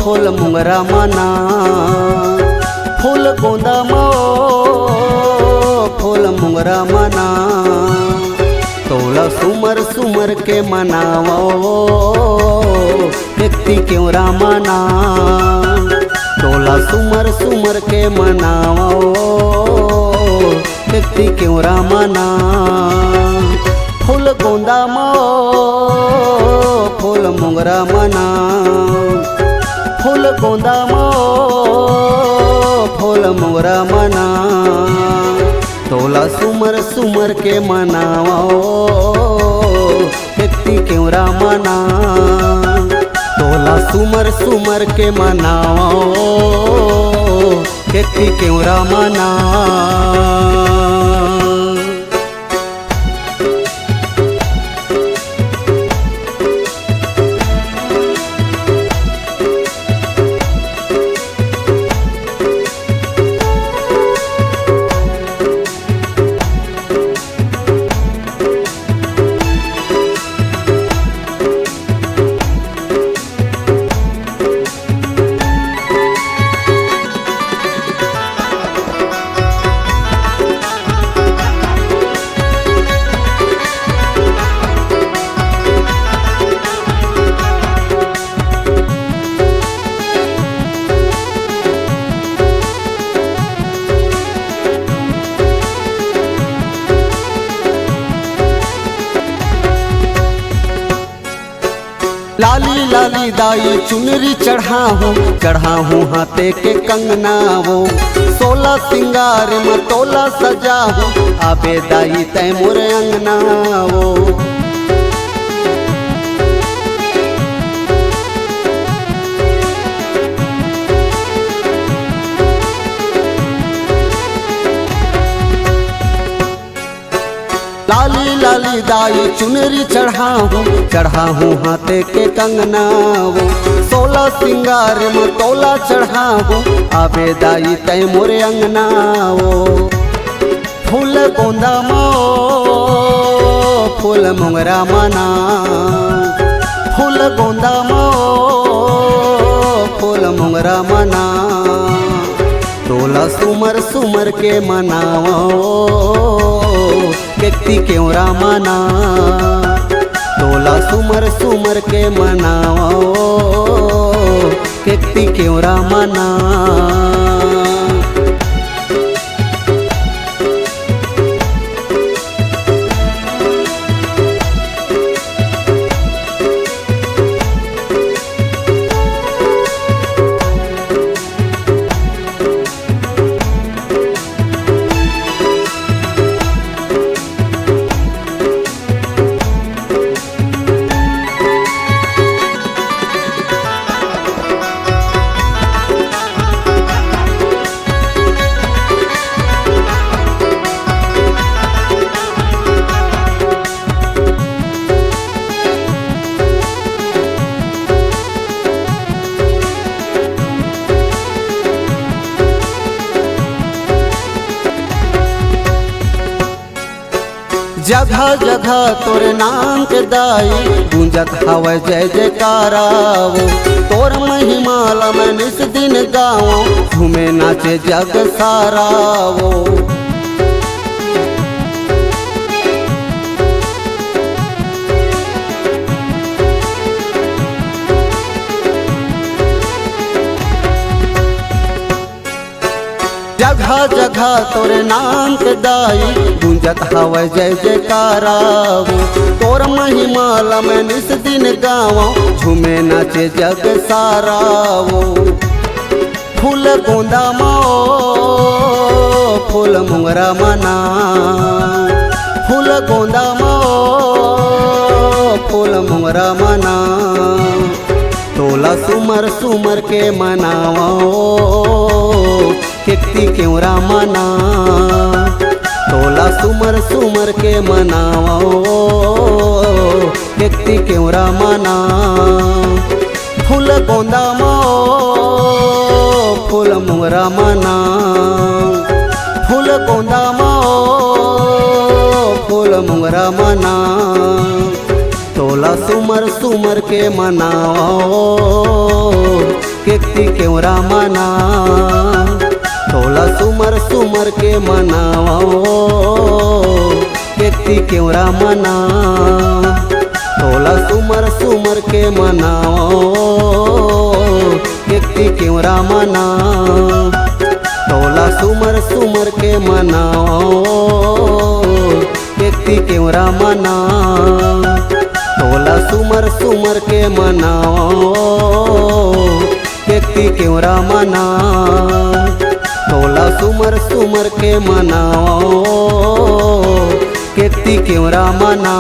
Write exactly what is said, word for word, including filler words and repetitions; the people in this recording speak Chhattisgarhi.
फूल मोंगरा मना, फूल गोंदा मो, फूल मोंगरा मना, तोला सुमर सुमर के मनावो, व्यक्ति क्यों रामना, तोला सुमर सुमर के मनावो, व्यक्ति क्यों रामना, फूल गोंदा मो, फूल मोंगरा मना, फूल गोंदा मो, फूल मोंगरा मना, तोला सुमर सुमर के मनावो, व्यक्ति क्यों रामना, तोला सुमर सुमर के मनावो, व्यक्ति क्यों रामना। लाली लाली दाई चुनरी चढ़ाहूँ, चढ़ाहूँ हाथे के कंगना वो, सोला सिंगार म तोला सजाहूँ, आबे दाई तै मोर अंगना वो। लाली लाली दाई चुनरी चढ़ाहूँ, चढ़ाहूँ हाथे के कंगना वो, सोला सिंगार म तोला चढ़ाहूँ, आबे दाई तै मोरे अंगना वो। फूल गोंदा मो, फूल मोंगरा मना, फूल गोंदा मो, फूल मोंगरा मना, तोला सुमर सुमर के मनावो, केकती केवरा मना, तोला सुमर सुमर के मनावो, केकती केवरा मना। जगह जगह तोरे नाम के दाई गूंजत हवय जय जयकारा वो। तोर महिमा ला मैं निस दिन गावं, झूमे नाचे जग सारा वो। जगह जगह तोरे नाम के दाई गूंजत हवय जय जयकारा वो। तोर महिमा ला मैं निस दिन गावं, झूमे नाचे जग सारा वो। फूल गोंदा मो, फूल मोंगरा मना, फूल गोंदा मो, फूल मोंगरा मना, तोला सुमर सुमर के मनावो, केकती केवरा मना, तोला सुमर सुमर के मनावो, केकती केवरा मना। फूल गोंदा मो, फूल मोंगरा मना, फूल गोंदा मो, फूल मोंगरा मना, तोला सुमर सुमर के मनावो, केती केवरा मना, तोला सुमर सुमर के मनाओ। केती केवरा मना, तोला सुमर सुमर के मनाओ। केती केवरा मना, तोला सुमर सुमर के मनाओ। केती केवरा मना, तोला सुमर सुमर के मनाओ। केती केवरा मना, तोला सुमर सुमर के मनाओ। केती केवरा मना,